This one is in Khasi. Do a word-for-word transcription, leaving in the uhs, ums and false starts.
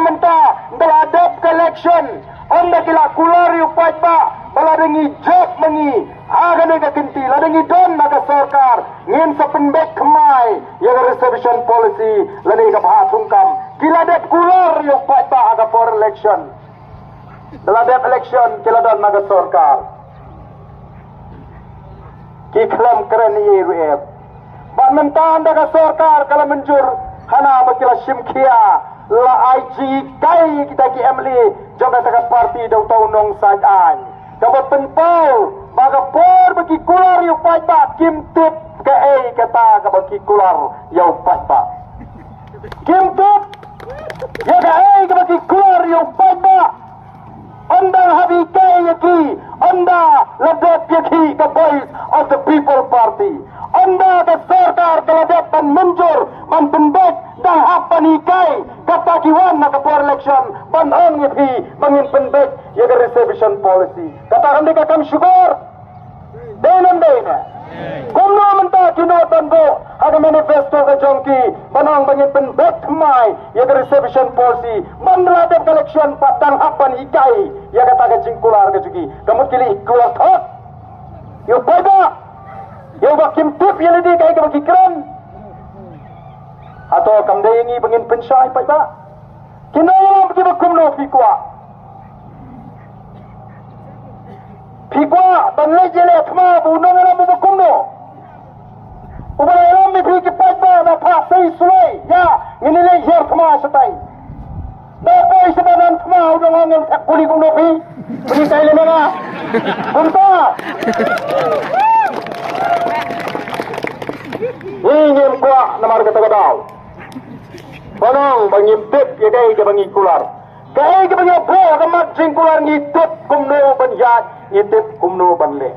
Mynta, ynda la dep ka election, ynda ki la kular ïa u paidbah, ba lada ngi jop ma ngi ha kane ka kynti, lada ngi don ha ka sorkar, ngin sa pynbeit thymmai ïa ka reservation policy lane ka bha thungkam. Ki la dep kular ïa u paidbah ha ka por election. Ynda la dep election, ki la don ha ka sorkar. Ki khlem kren ei ruh em. Bad mynta ynda ka sorkar ka la mynjur, hana ba ki la shim khia, la ai jinghikai ïa kita ki M L A jong kata ka party da uta u nongsaiñ aiñ. Kaba pynpaw ba ka por ba ki kular ïa u paidbah kim tip kaei kata kaba ki kular ïa u paidbah. Kim tip ïa kaei kaba ki kular ïa u paidbah. Ynda hap hikai ïa ki, ynda la dep ïa ki ka Voice of the People Party. Ynda ka sorkar ka la dep ban mynjur, ban pynbeit, dang hap ban hikai, kata ki wan ha ka por election, ban ong ïa phi, ba ngin pynbeit ïa ka reservation policy. Kata kam dei ka kam shukor. Dei ne ym dei ne? Kumno mynta ki nod ban buh ha ka manifesto ka jong ki, ban ong ba ngin pynbeit thymmai ïa ka reservation policy, ban la dep ka election pat dang hap ban hikai ïa kata ka jingkular ka jong ki. Ka mut ki la kular thok ïa u paidbah, ïa uba kim tip ïa lade kaei kaba ki kren. Hato kam dei ïa ngi ba ngin pynshai paidbah? Ki nongïalam kiba kumno phi kwah? Phi kwah ban leit ïaleh thma bad u nongïalam uba kumno? Uba la ïalam ïa phi ki paidbah na Phasei Suwai, ïa, ngin ïaleh hiar thma shatai. Da poi shaban thma u dang ong ngin thep puli kumno phi? Puli tai leh na nga. Kumta. Ngi ngim kwah namar kata ka daw. Ban ong ba ngim tip ïa kaei kaba ngi kular. Kaei kaba ngi buh ha ka mat jingkular ngi tip kumno ban ïaid, ngi tip kumno ban leh.